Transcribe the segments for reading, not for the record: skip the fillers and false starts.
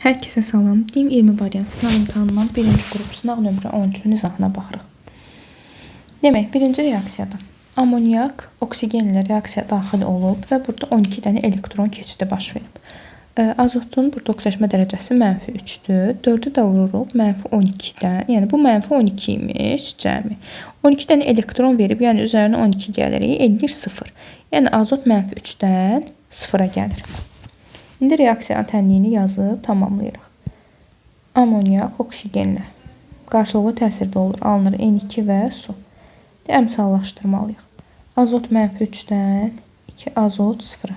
Hər kəsə salam. DİM 20 variant sınaq imtahanından birinci qrup sınaq nömrə 13-ün izahına baxırıq. Demək, birinci reaksiyada amonyak oksigenlə reaksiya daxil olub və burada 12 dənə elektron keçidi baş verib. Azotun burada oksidaşma dərəcəsi -3-dür. 4-ü də vururuq -12-dən. Yəni bu -12 imiş cəmi. 12 dənə elektron verib, yəni üzərinə 12 gəlir, eləyir 0. Yəni azot -3-dən 0-a gəlir. İndi reaksiyanın tənliyini yazıb tamamlayırıq. Amonyak oksigenlə qarşılıqlı təsirdə olur. Alınır N2 və su. Əmsallaşdırmalıyıq. Azot -3-dən 2 azot 0-a.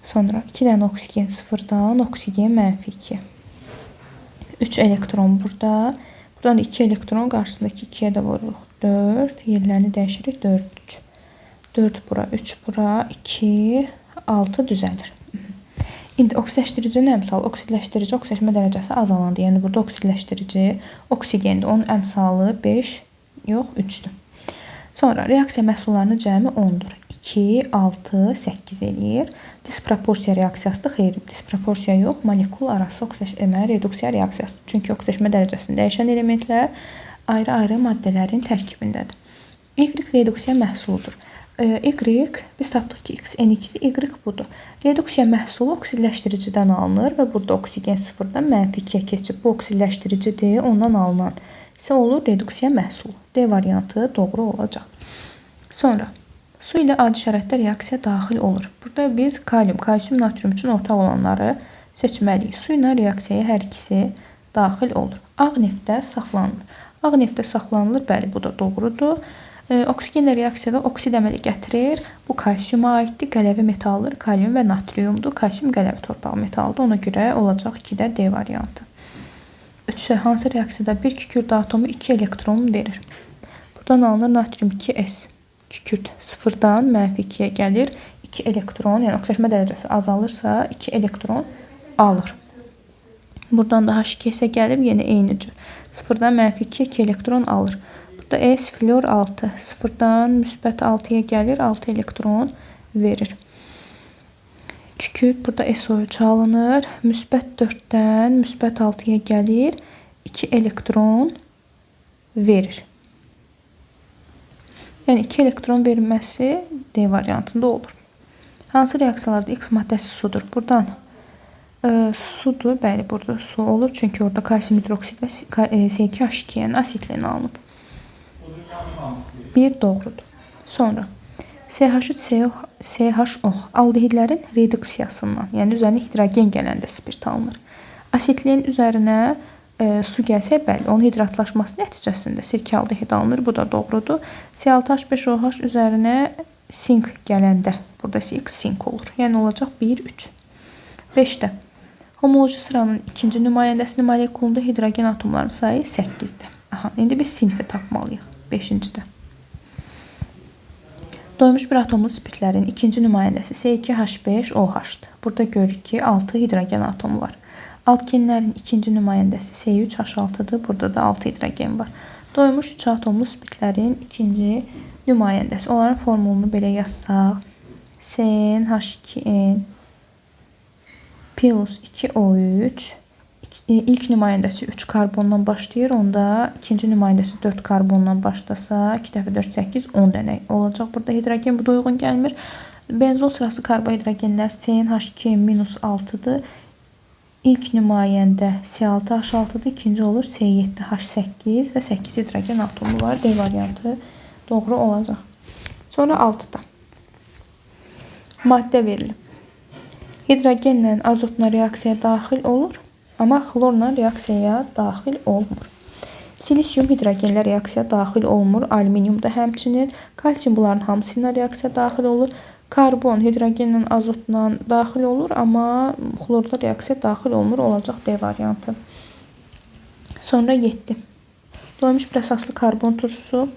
Sonra 2 dənə oksigen 0-dan oksigen -2-yə. 3 elektron burada. Buradan da 2 elektron qarşısındakı 2-yə də vururuq. 4. Yerlərini dəyişirik. 4, 3. 4 bura, 3 bura, 2, 6 düzəlir. İndi oksidləşdiricinin əmsalı, oksidləşdirici oksidləşmə dərəcəsi azalandı. Yəni burada oksidləşdirici oksigendir. Onun əmsalı 5, yox 3-dür. Sonra reaksiya məhsullarının cəmi 10-dur. 2, 6, 8 eləyir. Disproporsiya reaksiyasıdır. Xeyr, disproporsiya yox, molekul arası oksidləşmə, reduksiya reaksiyasıdır. Çünki oksidləşmə dərəcəsini dəyişən elementlər ayrı-ayrı maddələrin tərkibindədir. Y reduksiya məhsuludur. Y, biz tapdıq ki, X N2-dir, Y budur. Reduksiya məhsulu oksidləşdiricidən alınır və burada oksigen 0-dan -2-yə keçib. Bu oksidləşdiricidir, ondan alınan isə olur reduksiya məhsulu. D variantı doğru olacaq. Sonra su ilə adi şəraitdə reaksiya daxil olur. Burada biz kalium, kalsium, natrium üçün ortaq olanları seçməliyik. Su ilə reaksiyaya hər ikisi daxil olur. Ağ neftdə saxlanılır. Ağ neftdə saxlanılır, bəli, bu da doğrudur. Oksigenlə reaksiyada oksid əmələ gətirir. Bu kalsiuma aiddir. Qələvi metaldır. Kalium və natriumdur. Kalsium qələvi torpaq metalıdır. Ona görə olacaq 2-də D variantı. 3-də hansı reaksiyada bir kükürd atomu 2 elektron verir? Buradan alınır natrium 2S. Kükürd 0-dan -2-yə gəlir. 2 elektron, yəni oksidaşma dərəcəsi azalırsa 2 elektron alır. Buradan da H2S gəlir, yenə eyni cür. 0-dan -2-yə 2 elektron alır. Burada S flor 6. 0-dan +6-ya gəlir, 6 elektron verir. Kükürd burada SO3 alınır. +4-dən +6-ya gəlir, 2 elektron verir. Yəni 2 elektron verilməsi D variantında olur. Hansı reaksiyalarda X maddəsi sudur? Buradan sudur. Bəli, burada su olur. Çünki orada kalsium hidroksid və C2H2, yəni asetlen alınıb. 1 doğrudur. Sonra CH3 CHO aldehidlərin reduksiyasından, yəni üzərinə hidrogen gələndə spirt alınır. Asetlen üzərinə su gəlsə, bəli, onun hidratlaşması nəticəsində sirkə aldehid alınır. Bu da doğrudur. C6H5OH üzərinə sink gələndə, burada isə X sink olur. Yəni olacaq 1, 3. 5-də homoloji sıranın ikinci nümayəndəsinin molekulunda hidrogen atomlarının sayı 8-dir. Aha, indi biz sinfi tapmalıyıq. 5-cidə. Doymuş bir atomlu spirtlərin ikinci nümayəndəsi C2H5OH-dır. Burada görürük ki, 6 hidrogen atomu var. Alkenlərin ikinci nümayəndəsi C3H6-dır. Burada da 6 hidrogen var. Doymuş 3 atomlu spirtlərin ikinci nümayəndəsi. Onların formulunu belə yazsaq. CnH2n plus 2O3. İlk nümayəndəsi 3 karbondan başlayır. Onda ikinci nümayəndəsi 4 karbondan başlasa 2 dəfə 4, 8, 10 dənə olacaq. Burada hidrogen bu da uyğun gəlmir. Benzol sırası karbohidrogenlər CnH2 -6-dır. İlk nümayəndə C6H6-dır. İkinci olur C7H8 və 8 hidrogen atomu var. D variantı doğru olacaq. Sonra 6-da maddə verilib. Hidrogenlə azotla reaksiyaya daxil olur. Amma xlorla reaksiyaya daxil olmur. Silisium hidrogenlə reaksiya daxil olmur. Alüminium da həmçinin. Kalsium bunların hamısı ilə reaksiya daxil olur. Karbon hidrogenlə azotla daxil olur, amma xlorla reaksiya daxil olmur. Olacaq D variantı. Sonra 7. Doymuş bir əsaslı karbon turşusu.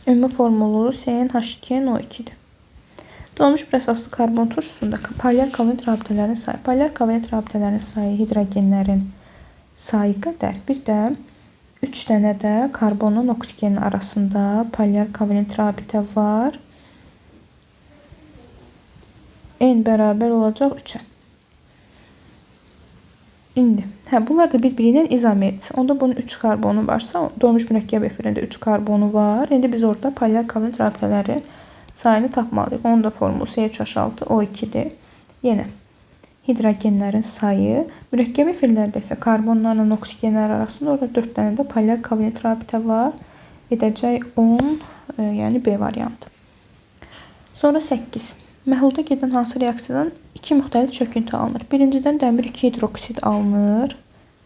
Ümumi formulu CnH2nO2-dir. Doymuş bir əsaslı karbon turşusunda polyar kovalent rabitələrin sayı. Polyar kovalent rabitələrin sayı hidrogenlərin sayı qədər. Bir də 3 dənə də karbonun oksigenin arasında polyar kovalent rabitə var. N bərabər olacaq 3-ə. İndi, bunlar da bir-biri ilə izomerdir. Onda bunun 3 karbonu varsa, doymuş mürəkkəb efirində 3 karbonu var. İndi biz orada polyar kovalent rabitələrin sayını tapmalıyıq. Onun da formulu C3H6 O2-dir. Yenə hidrogenlərin sayı. Mürəkkəb efirlərdə isə karbonlarla oksigenlər arasında orada 4 dənə də polyar kovalent rabitə var. Edəcək 10, yəni B variantı. Sonra 8. Məhlulda gedən hansı reaksiyadan 2 müxtəlif çöküntü alınır? Birincidən dəmir 2 hidroksid alınır.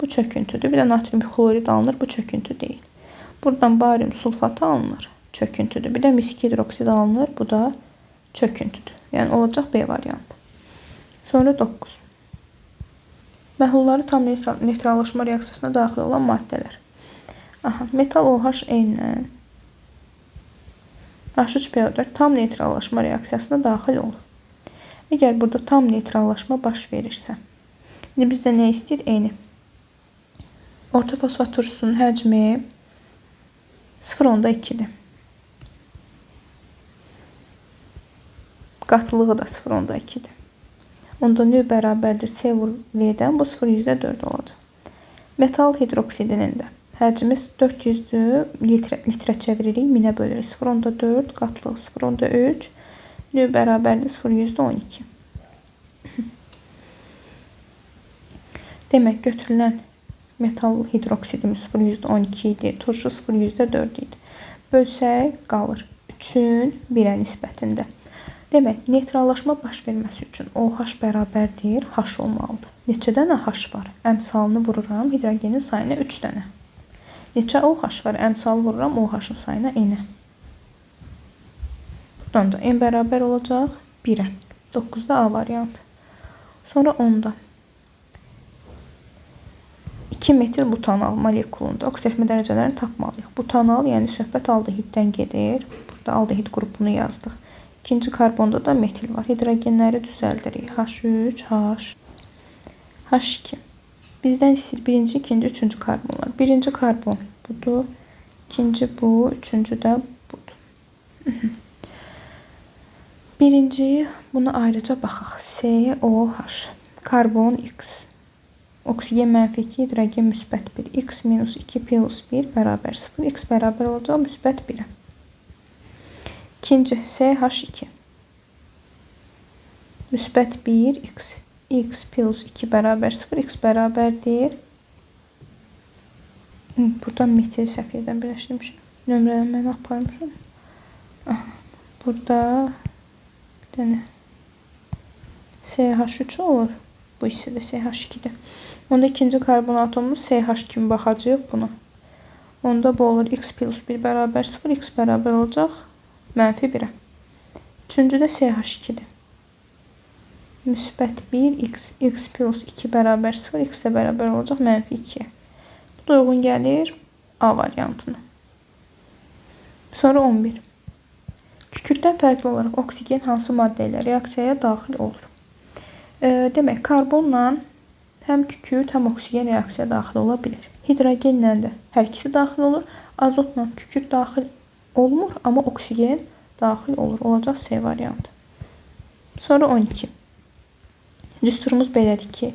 Bu çöküntüdür. Bir də natrium xlorid alınır. Bu çöküntü deyil. Buradan barium sulfatı alınır. Çöküntüdür. Bir də mis 2 hidroksid alınır. Bu da çöküntüdür. Yəni olacaq B variantı. Sonra 9. Məhlulları tam neytrallaşma reaksiyasına daxil olan maddələr. Aha, metal OH N-lə H3PO4 tam neytrallaşma reaksiyasına daxil olur. Əgər burada tam neytrallaşma baş verirsə, indi bizdə nə istəyir? N-i. Orta fosfat turşusunun həcmi 0,2-dir. Qatılığı da 0,2-dir. Onda növ bərabərdir C vur V-dən, bu 0,4 olacaq. Metal hidroksidinin də həcmi 400-dür, litrə çeviririk, 1000-ə bölürük. 0,4, qatlığı 0,3, növ bərabərdir 0,12. Demək, götürülən metal hidroksidimiz 0,12 idi, turşu 0,4 idi. Bölsək, qalır 3-ün 1-ə nisbətində. Demək, neytrallaşma baş verməsi üçün OH bərabərdir, H olmalıdır. Neçə dənə H var? Əmsalını vururam, hidrogenin sayına 3 dənə. Neçə OH var? Əmsalı vururam OH-ın sayına N-ə. Buradan da N bərabər olacaq 1-ə. 9-da A variantı. Sonra 10-da. 2 metil butanal molekulunda oksidaşma dərəcələrini tapmalıyıq. Butanal, yəni söhbət aldehiddən gedir. Burada aldehid qrupunu yazdıq. İkinci karbonda da metil var. Hidrogenləri düzəldirik. H3, H, H2. Bizdən istəyir birinci, ikinci, üçüncü karbonlar. Birinci karbon budur. İkinci bu, üçüncü də budur. Birinci, buna ayrıca baxaq. C, O, H. Karbon X. Oksigen mənfi 2, hidrogen müsbət 1. X minus 2 plus 1 bərabər 0. X bərabər olacaq müsbət 1-ə. İkinci, CH2. Müsbət 1, X. X plus 2 bərabər 0, X bərabərdir. Buradan metil səhv yerdən birləşdirmişəm. Nömrələnməni aparmışam. Burada bir dənə CH3 olur. Bu hissədə CH2-dir. Onda ikinci karbon atomumuz CH kimi baxacağıq buna. Onda bu olur X plus 1 bərabər 0, X bərabər olacaq mənfi 1-ə. Üçüncü də CH2-dir. Müsbət 1, X, X plus 2 bərabər 0, X də bərabər olacaq mənfi 2-yə. Bu da uyğun gəlir A variantına. Sonra 11. Kükürddən fərqli olaraq oksigen hansı maddə ilə reaksiyaya daxil olur? Demək, karbonla həm kükürt, həm oksigen reaksiyaya daxil ola bilir. Hidrogenlə də hər ikisi daxil olur. Azotla kükürt daxil olmur, amma oksigen daxil olur. Olacaq C variantı. Sonra 12. Düsturumuz belədir ki,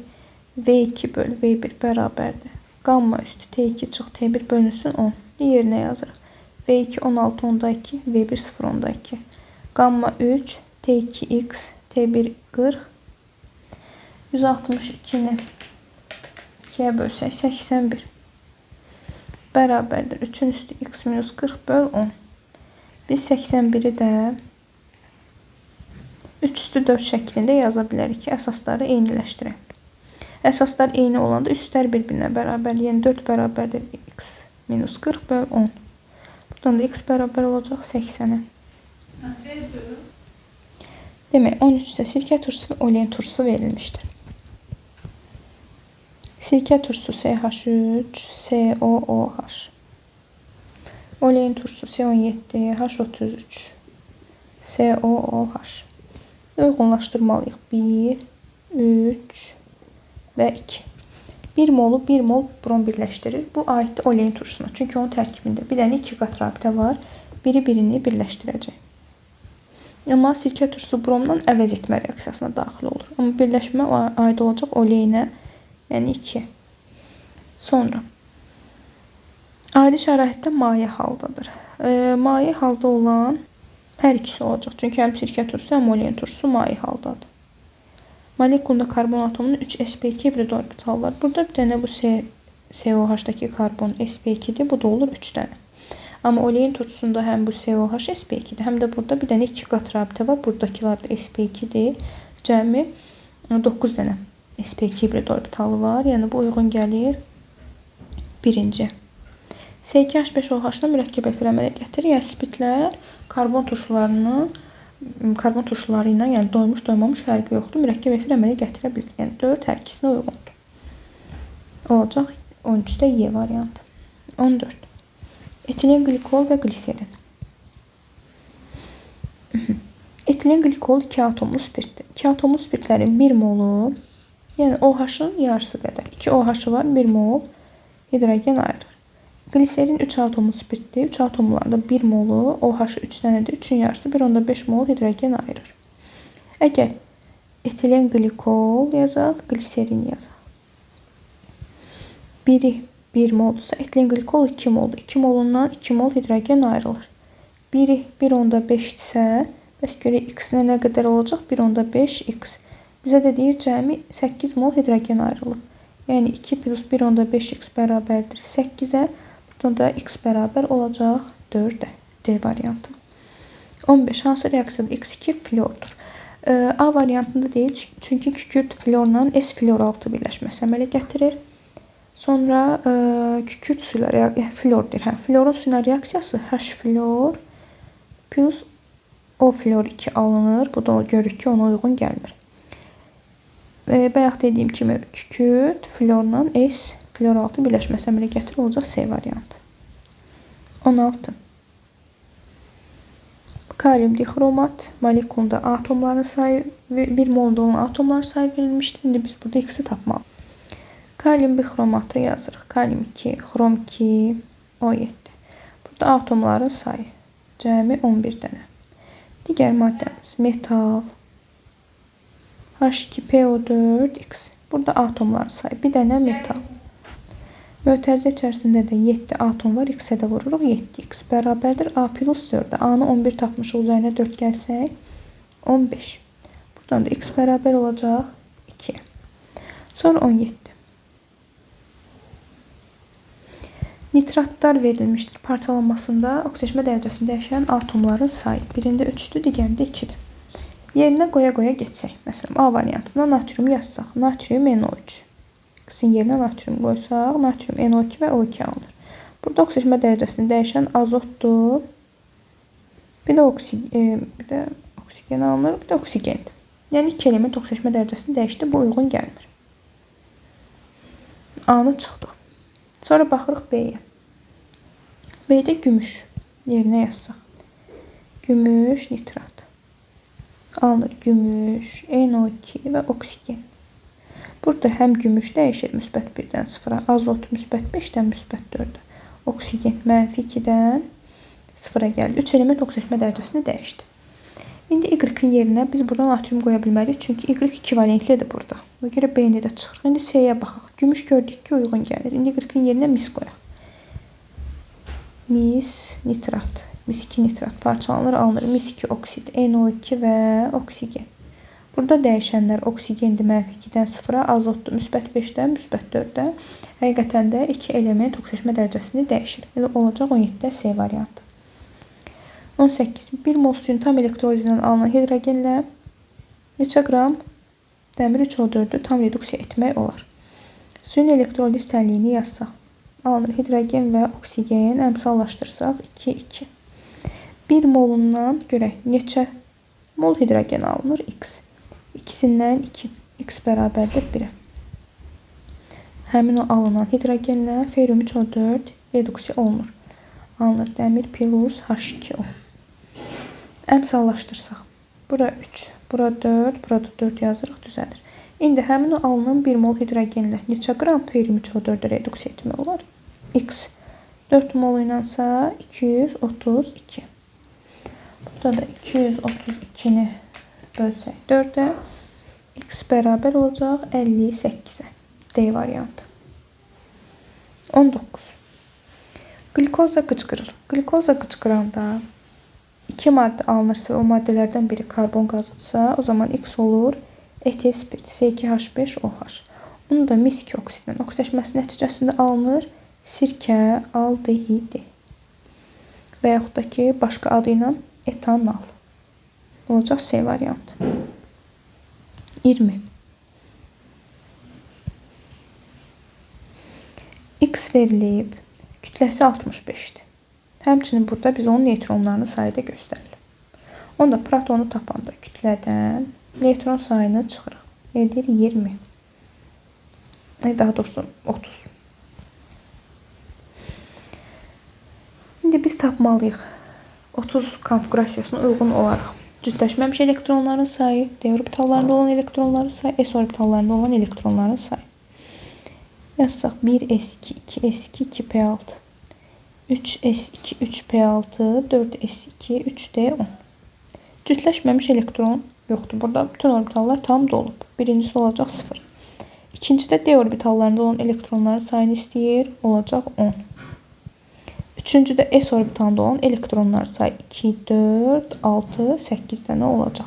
V2 böl V1 bərabərdir. Qamma üstü T2 çıx T1 bölünsün 10. Yerinə yazırıq. V2 16,2, V1 0,2. Qamma 3, T2x, T1 40. 162-ni 2-yə bölsək 81. Bərabərdir. 3-ün üstü x minus 40 böl 10. Biz 81-i də 3 üstü 4 şəklində yaza bilərik ki, əsasları eyniləşdirək. Əsaslar eyni olanda üstlər bir-birinə bərabər. Yəni 4 bərabərdir x minus 40 böl 10. Buradan da x bərabər olacaq 80-ə. Demək, 13-də sirkə turşusu və olein turşusu verilmişdir. Sirkə turşusu CH3, COOH. Olein turşusu C17, H33, COOH. Uyğunlaşdırmalıyıq. 1, 3 və 2. 1 molu 1 mol brom birləşdirir. Bu aiddir olein turşusuna. Çünki onun tərkibində bir dənə 2 qat rabitə var. Biri birini birləşdirəcək. Amma sirkə turşusu bromdan əvəz etmə reaksiyasına daxil olur. Amma birləşmə aid olacaq oleinə. Yəni 2. Sonra adi şəraitdə maye haldadır. Maye halda olan hər ikisi olacaq. Çünki həm sirkə turşusu, həm olein turşusu maye haldadır. Molekulunda karbon atomunun 3 sp2 hibrid orbitalı var. Burada bir dənə bu COH-dakı karbon sp2-dir. Bu da olur 3 dənə. Amma olein turşusunda həm bu COH sp2-dir, həm də burada bir dənə 2 qat rabitə var. Buradakılar da sp2-dir. Cəmi 9 dənə sp2 hibrid orbitalı var. Yəni bu uyğun gəlir birinci. C2H5OH-la mürəkkəb efir əmələ gətirir. Yəni spirtlər karbon turşuları ilə, yəni doymuş, doymamış fərqi yoxdur. Mürəkkəb efir əmələ gətirə bilir. Yəni 4 hər ikisinə uyğundur. Olacaq 13-də Y variantı. 14. Etilen qlikol və qliserin. Etilen qlikol 2 atomlu spirtdir. 2 atomlu spirtlərin 1 molu, yəni OH-ın yarısı qədər. 2 OH-ı var, 1 mol hidrogen ayırır. Qliserin 3 atomlu spirtdir. 3 atomlarda 1 molu, OH-ı 3 dənədir. 3-ün yarısı 1,5 mol hidrogen ayırır. Əgər etilen qlikol yazaq, qliserin yazaq. Biri 1 moldursa, etilen qlikol 2 moldur. 2 molundan 2 mol hidrogen ayrılır. Biri 1,5-dirsə, bəs görək x-nə nə qədər olacaq? 1,5 x. Bizə də deyir cəmi 8 mol hidrogen ayrılıb. Yəni 2 plus 1,5 x bərabərdir 8-ə. Buradan da x bərabər olacaq 4-ə. D variantı. 15. Hansı reaksiyada x2 flordur? A variantında deyil, çünki kükürt florla S flor 6 birləşməsi əmələ gətirir. Sonra kükürt suyla flor deyir. Hə, florun suyla reaksiyası H flor plus O flor 2 alınır. Bu da görürük ki, ona uyğun gəlmir. Bayaq dediyim kimi kükürt florla S flor 6 birləşməsi əmələ gətirir. Olacaq C variantı. 16. Kalium dixromat molekulunda atomların sayı 1 molda olan atomların sayı verilmişdir. İndi biz burada x-i tapmalıyıq. Kalium bixromatı yazırıq. Kalium 2, xrom 2, O7. Burada atomların sayı cəmi 11 dənə. Digər maddəmiz metal H2PO4X. Burada atomların sayı bir dənə metal. Mötərizə içərisində də 7 atom var. X-ə də vururuq. 7x bərabərdir A plus 4-ə. A-nı 11 tapmışıq. Üzərinə 4 gəlsək 15. Buradan da x bərabər olacaq 2. Sonra 17. Nitratlar verilmişdir. Parçalanmasında oksidaşma dərəcəsini dəyişən atomların sayı. Birində 3-dür, digərində 2-dir. Yerinə qoya-qoya geçsək. Məsələn, A variantına natrium yazsaq. Natrium NO3. X-in yerinə natrium qoysaq, natrium NO2 və O2 alınır. Burada oksidaşma dərəcəsini dəyişən azotdur. Bir də oksigen alınır, bir də oksigendir. Yəni, iki element oksidaşma dərəcəsini dəyişdi. Bu uyğun gəlmir. A-nı çıxdıq. Sonra baxırıq B-yə. B-də gümüş yerinə yazsaq. Gümüş nitrat. Alınır gümüş, NO2 və oksigen. Burada həm gümüş dəyişir müsbət 1-dən 0-a, azot müsbət 5-dən müsbət 4-ə, oksigen mənfi 2-dən 0-a gəldi. 3 element oksidaşma dərəcəsini dəyişdi. İndi Y-in yerinə biz burada natrium qoya bilmərik. Çünki Y ekvivalentlidir burada. Ona görə B-ni də çıxırıq. İndi C-yə baxaq. Gümüş gördük ki, uyğun gəlir. İndi Y-in yerinə mis qoyaq. Mis nitrat. Mis 2 nitrat parçalanır, alınır. Mis 2 oksid, NO2 və oksigen. Burada dəyişənlər oksigendir mənfi 2-dən 0-a, azotdur müsbət 5-dən müsbət 4-ə. Həqiqətən də iki element oksidaşma dərəcəsini dəyişir. Elə olacaq 17-də C variantı. 18. 1 mol suyun tam elektrolizindən alınan hidrogenlə neçə qram dəmir 3O4-ü tam reduksiya etmək olar? Suyun elektroliz tənliyini yazsaq. Alınır hidrogen və oksigen əmsallaşdırsaq 2, 2. 1 molundan görək neçə mol hidrogen alınır? X. İkisindən 2. X bərabərdir 1-ə. Həmin o alınan hidrogenlə ferium 3O4 reduksiya olunur. Alınır dəmir plus H2O. Əmsallaşdırsaq. Bura 3, bura 4, burada 4 yazırıq, düzəlir. İndi həmin o alınan 1 mol hidrogenlə neçə qram ferium 3O4-ü reduksiya etmək olar? X. 4 mol ilənsə 232. Burada da 232-ni bölsək 4-ə, x bərabər olacaq 58-ə. D variantı. 19. Qlikoza qıcqırır. Qlikoza qıcqıranda 2 maddə alınırsa və o maddələrdən biri karbon qazıdırsa, o zaman X olur etil spirt C2H5OH. Bunu da mis 2 oksidlə oksidləşməsi nəticəsində alınır sirkə aldehidi və yaxud da ki, başqa adı ilə etanal. Olacaq C variantı. 20. X verilib, kütləsi 65-dir. Həmçinin burada biz onun neytronlarının sayı da göstərilir. Onda protonu tapanda kütlədən neytron sayını çıxırıq. Edir 20. Daha doğrusu 30. İndi biz tapmalıyıq 30 konfigurasiyasına uyğun olaraq cütləşməmiş elektronların sayı, D orbitallarında olan elektronların sayı, S orbitallarında olan elektronların sayı. Yazsaq 1S2, 2S2, 2P6, 3S2, 3P6, 4S2, 3D10. Cütləşməmiş elektron yoxdur. Burada bütün orbitallar tam dolub. Birincisi olacaq 0. İkincidə D orbitallarında olan elektronların sayını istəyir. Olacaq 10. Üçüncüdə S orbitalında olan elektronlar sayı 2, 4, 6, 8 dənə olacaq.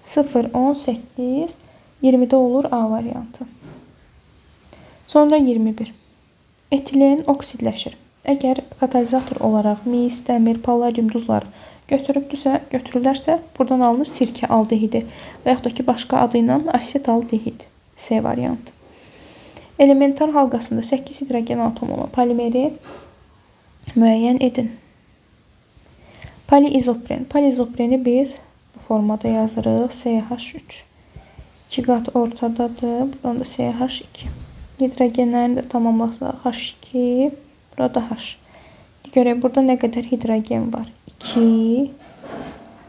0, 10, 8, 20-də olur A variantı. Sonra 21. Etilen oksidləşir. Əgər katalizator olaraq mis, dəmir, palladium duzları götürülərsə, buradan alınır sirkə aldehidi və yaxud da ki, başqa adı ilə asetaldehid. C variantı. Elementar halqasında 8 hidrogen atomu olan polimeri müəyyən edin. Poliizopren. Poliizopreni biz bu formada yazırıq. CH3. 2 qat ortadadır. Buradan da CH2. Hidrogenlərini də tamamlasaq. H2. Burada H. Görək, burada nə qədər hidrogen var? 2,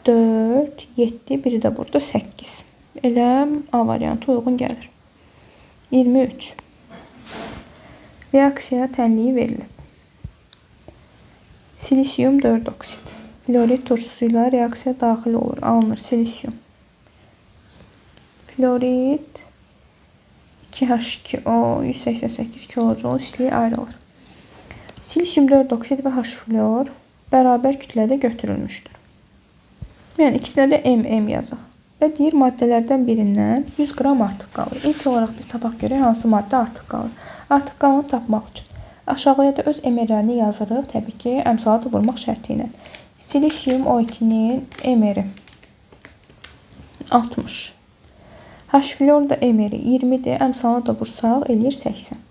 4, 7, biri də burada 8. Elə A variantı uyğun gəlir. 23. Reaksiya tənliyi verilib. Silisium 4 oksid. Florid turşusu ilə reaksiya daxil olur. Alınır silisium. Florid 2H2O 188 kilojoule istiliyi ayrılır. Silisium 4 oksid və H flor bərabər kütlədə götürülmüşdür. Yəni ikisinə də MM yazaq. Və deyir maddələrdən birindən 100 qram artıq qalır. İlk olaraq biz tapaq görək hansı maddə artıq qalır. Artıq qalanı tapmaq üçün aşağıya da öz MR-lərini yazırıq. Təbii ki, əmsalı da vurmaq şərti ilə. Silisium O2-nin MR-i 60. H flor da MR-i 20-dir. Əmsalını da vursaq eləyir 80.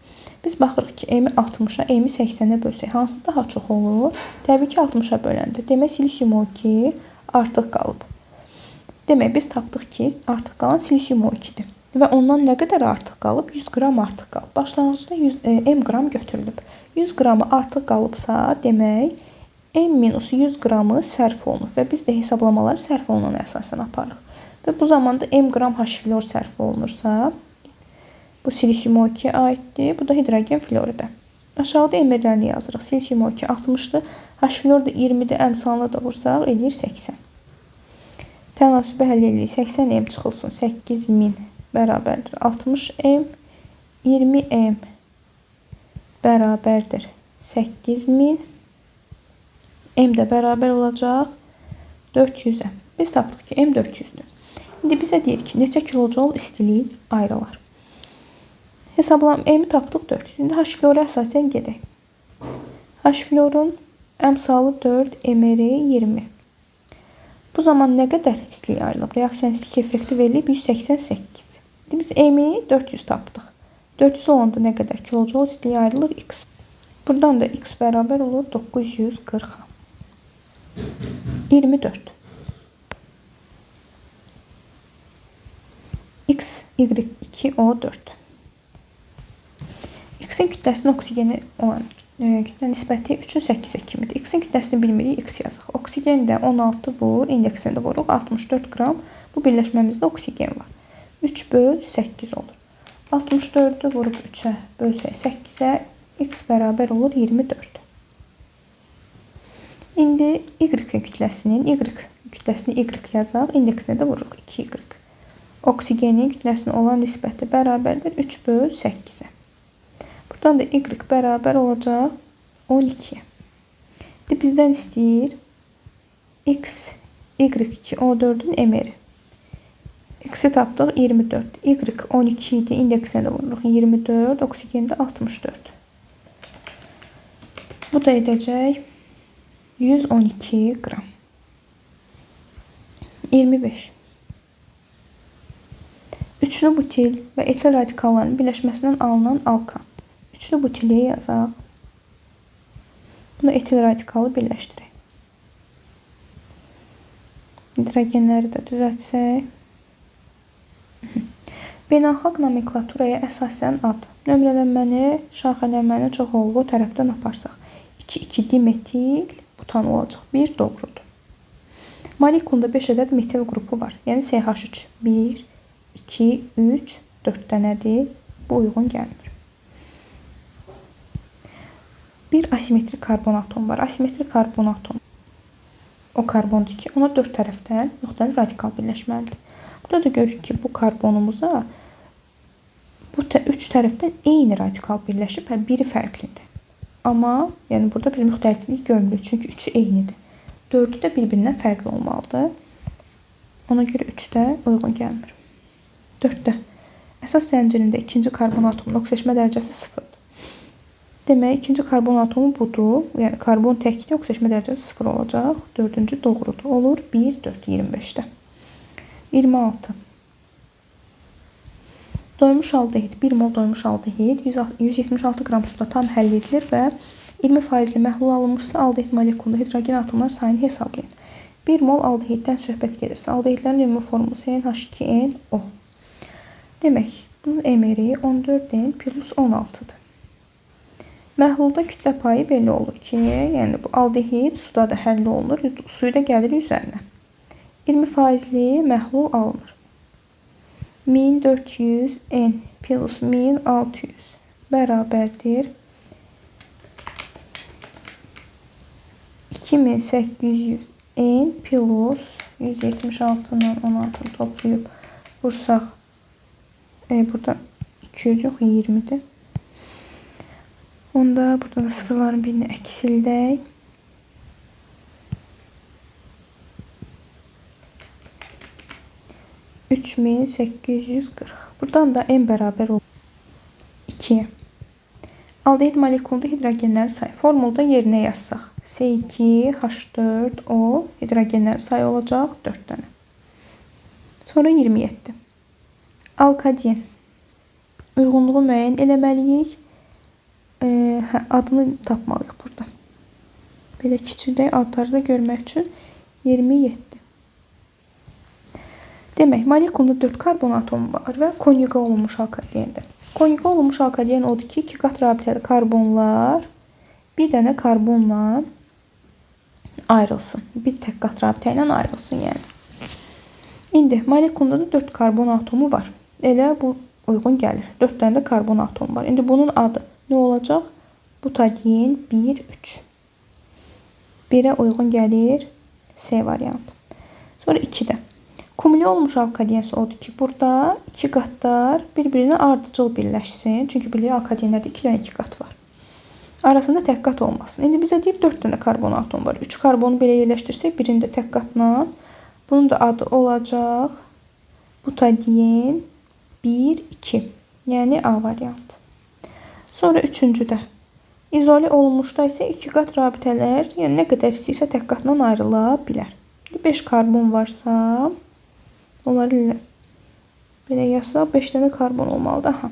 Biz baxırıq ki, M-i 60-a, M-i 80-ə bölsək hansı daha çox olur? Təbii ki, 60-a böləndir. Demək, silisium O2 artıq qalıb. Demək, biz tapdıq ki, artıq qalan silisium O2-dir. Və ondan nə qədər artıq qalıb? 100 qram artıq qalıb. Başlanğıcda 100, M qram götürülüb. 100 qramı artıq qalıbsa, demək, M minus 100 qramı sərf olunur. Və biz də hesablamaları sərf olunana əsasən aparırıq. Və bu zamanda M qram H flor sərf olunursa, bu silisium O2-yə aiddir, bu da hidrogen floridə. Aşağıda MR-lərini yazırıq. Silisium O2 60-dır, H flor da 20-dir, əmsalını da vursaq eləyir 80. Tənasübü həll edirik. 80 M çıxılsın, 8000 bərabərdir. 60 M, 20 M bərabərdir. 8000 M də bərabər olacaq 400-ə. Biz tapdıq ki, M 400-dür. İndi bizə deyir ki, neçə kilojoule istilik ayrılar. Hesablam, M-i tapdıq 400. İndi H flora əsasən gedək. H florun əmsalı 4, MR-i 20. Bu zaman nə qədər istilik ayrılıb? Reaksiyanın istilik effekti verilib 188. İndi biz M-i 400 tapdıq. 400 olanda nə qədər kilojoule istilik ayrılır? X. Buradan da X bərabər olur 940-a. 24. X, Y, 2, O, 4. X-in kütləsinin oksigeni olan kütlə nisbəti 3-ün 8-ə kimidir. X-in kütləsini bilmirik, X yazaq. Oksigen də 16 vur, indeksini də vururuq, 64 qram. Bu birləşməmizdə oksigen var. 3 böl 8 olur. 64-ü vurub 3-ə bölsək 8-ə, X bərabər olur 24. İndi Y kütləsinin, Y kütləsini Y yazaq, indeksini də vururuq 2Y. Oksigenin kütləsinə olan nisbəti bərabərdir 3 böl 8-ə. Buradan da Y bərabər olacaq 12-yə. İndi bizdən istəyir X, Y2, O4-ün MR-i. X-i tapdıq 24. Y 12 idi. İndeksinə də vururuq 24. Oksigen də 64. Bu da edəcək 112 qram. 25. Üçlü butil və etil radikallarının birləşməsindən alınan alkan. Üçlü butili yazaq. Bunu etil radikalı birləşdirək. Hidrogenləri də düzəltsək. Beynəlxalq nomenklaturaya əsasən ad. Nömrələnməni, şaxələnməni çox olduğu tərəfdən aparsaq. 2,2 dimetil butan olacaq. 1 doğrudur. Molekulunda 5 ədəd metil qrupu var. Yəni CH3. 1, 2, 3, 4 dənədir. Bu uyğun gəlmir. Bir asimetrik karbon atomu var. Asimetrik karbon atomu o karbondur ki, ona 4 tərəfdən müxtəlif radikal birləşməlidir. Burada da görürük ki, bu karbonumuza bu 3 tərəfdən eyni radikal birləşib, hə, biri fərqlidir. Amma yəni burada biz müxtəliflik görmürük, çünki 3-ü eynidir. 4-ü də bir-birindən fərqli olmalıdır. Ona görə 3 də uyğun gəlmir. 4-də əsas zəncirində ikinci karbon atomunun oksidaşma dərəcəsi 0-dır. Demək, ikinci karbon atomu budur. Yəni karbon təkdir, oksidaşma dərəcəsi 0 olacaq. 4-cü doğrudur. Olur 1, 4, 25-də. 26. Doymuş aldehid, 1 mol doymuş aldehid 176 qram suda tam həll edilir və 20%li məhlul alınmışsa, aldehid molekulunda hidrogen atomlar sayını hesablayın. 1 mol aldehiddən söhbət gedirsə, aldehidlərin ümumi formulu CnH2nO. Demək, bunun MR-i 14N plus 16-dır. Məhlulda kütlə payı belli olur ki, yəni bu aldehid suda da həll olunur, suyu da gəlir üzərinə. 20%li məhlul alınır. 1400 N plus 1600 bərabərdir 2800 N plus 176 ilə 16-nı toplayıb vursaq, burada 200 yox, 20-dir. Onda burada da sıfırların birini əksildək. ...3840. Buradan da N bərabər olur 2-yə. Aldehid molekulunda hidrogenlərin sayı. Formulda yerinə yazsaq. C2H4O hidrogenlərin sayı olacaq 4 dənə. Sonra 27. Alkadien. Uyğunluğu müəyyən eləməliyik. Adını tapmalıyıq burada. Belə kiçildək adları da görmək üçün 27. Demək, molekulunda 4 karbon atomu var və konjuqa olunmuş alkadiendir. Konjuqa olunmuş alkadien odur ki, 2 qat rabitəli karbonlar bir dənə karbonla ayrılsın. Bir tək qat rabitə ilə ayrılsın yəni. İndi molekulunda da 4 karbon atomu var. Elə bu uyğun gəlir. 4 dənə də karbon atomu var. İndi bunun adı nə olacaq? Butadien 1, 3. 1-ə uyğun gəlir C variantı. Sonra 2-də. Kumülə olmuş alkadien isə odur ki, burada 2 qatlar bir-birinə ardıcıl birləşsin. Çünki bilirik alkadienlərdə 2 dənə 2 qat var. Arasında tək qat olmasın. İndi bizə deyir 4 dənə karbon atomu var. 3 karbonu belə yerləşdirsək, birini də tək qatla. Bunun da adı olacaq butadien 1, 2. Yəni A variantı. Sonra üçüncüdə. İzolə olunmuşda isə 2 qat rabitələr, yəni nə qədər istəyirsə tək qatla ayrıla bilər. 5 karbon varsa, onları belə yazsaq 5 dənə karbon olmalıdır. Aha.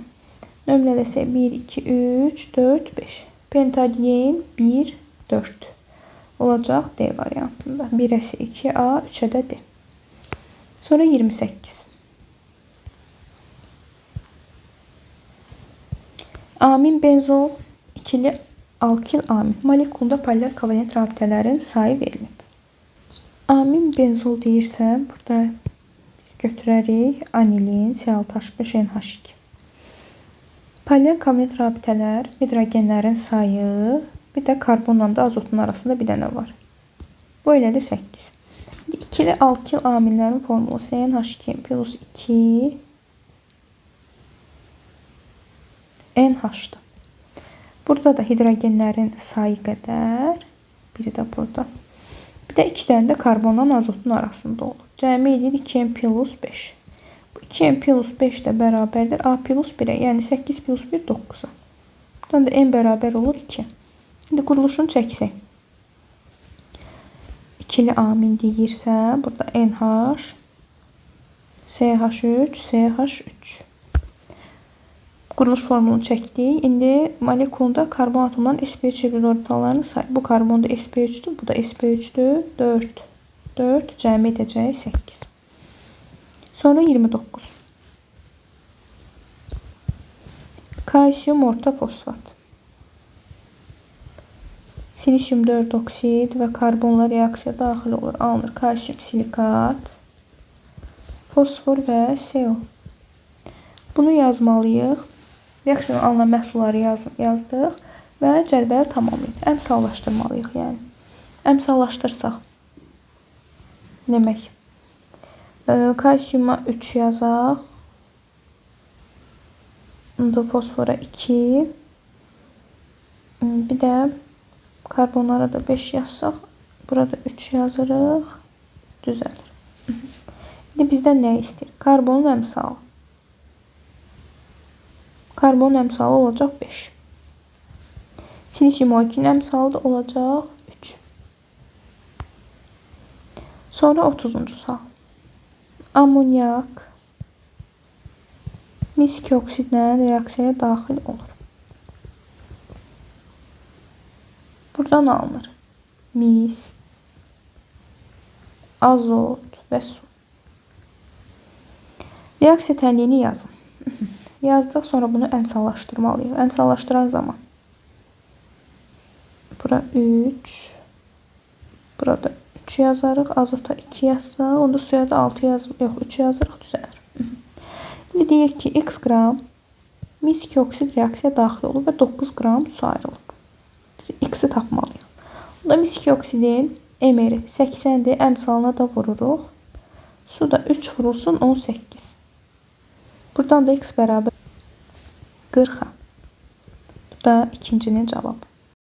Nömrələsək 1, 2, 3, 4, 5. Pentadien 1, 4 olacaq D variantında. 1-ə 2A, 3-ə də D. Sonra 28. Amin benzol, ikili alkil amin. Molekulunda polar kovalent rabitələrin sayı verilib. Amin benzol deyirsəm, burada biz götürərik anilin, C6H5NH2. Polar kovalent rabitələr, hidrogenlərin sayı, bir də karbonla da azotun arasında bir dənə var. Bu elədir 8. İkili alkil aminlərin formulu CnH2 plus 2 NH-dır. Burada da hidrogenlərin sayı qədər. Biri də burada. Bir də 2 dənə də karbonla azotun arasında olur. Cəmi edir 2M plus 5. Bu 2M plus 5 də bərabərdir A plus 1-ə, yəni 8 plus 1 9-a. Buradan da M bərabər olur 2. İndi quruluşunu çəksək. İkili amin deyirsə, burada NH, CH3, CH3. Quruluş formulunu çəkdik. İndi molekulda karbon atomlarının sp3 çevrili orbitallarını say. Bu karbon da sp3-dür, bu da sp3-dür. 4, 4 cəmi edəcək 8. Sonra 29. Kalsium orta fosfat. Silisium 4 oksid və karbonla reaksiya daxil olur. Alınır kalsium silikat, fosfor və CO. Bunu yazmalıyıq. Reaksiyadan alınan məhsulları yazdıq və cədvəli tamamlayıq. Əmsallaşdırmalıyıq yəni. Əmsallaşdırsaq, demək, kalsiuma 3 yazaq, fosfora 2, bir də karbonlara da 5 yazsaq, burada 3 yazırıq, düzəlir. İndi bizdən nə istəyir? Karbonun əmsalı. Karbonun əmsalı olacaq 5. Silisium 12-nin əmsalı da olacaq 3. Sonra 30-cu sual. Amonyak mis 2 oksidlə reaksiyaya daxil olur. Buradan alınır mis, azot və su. Reaksiya tənliyini yazın. Yazdıq, sonra bunu əmsallaşdırmalıyıq. Əmsallaşdıran zaman bura 3, burada 3 yazarıq, azota 2 yazsaq, onda suya da 6 yox, 3 yazarıq, düzəlir. İndi deyir ki, x qram mis 2 oksid reaksiya daxil olub və 9 qram su ayrılıb. Biz x-i tapmalıyıq. Onda mis 2 oksidin MR-i 80-dir, əmsalına da vururuq. Su da 3 vurulsun 18. Buradan da x bərabər 40-a. Bu da ikincinin cavabı.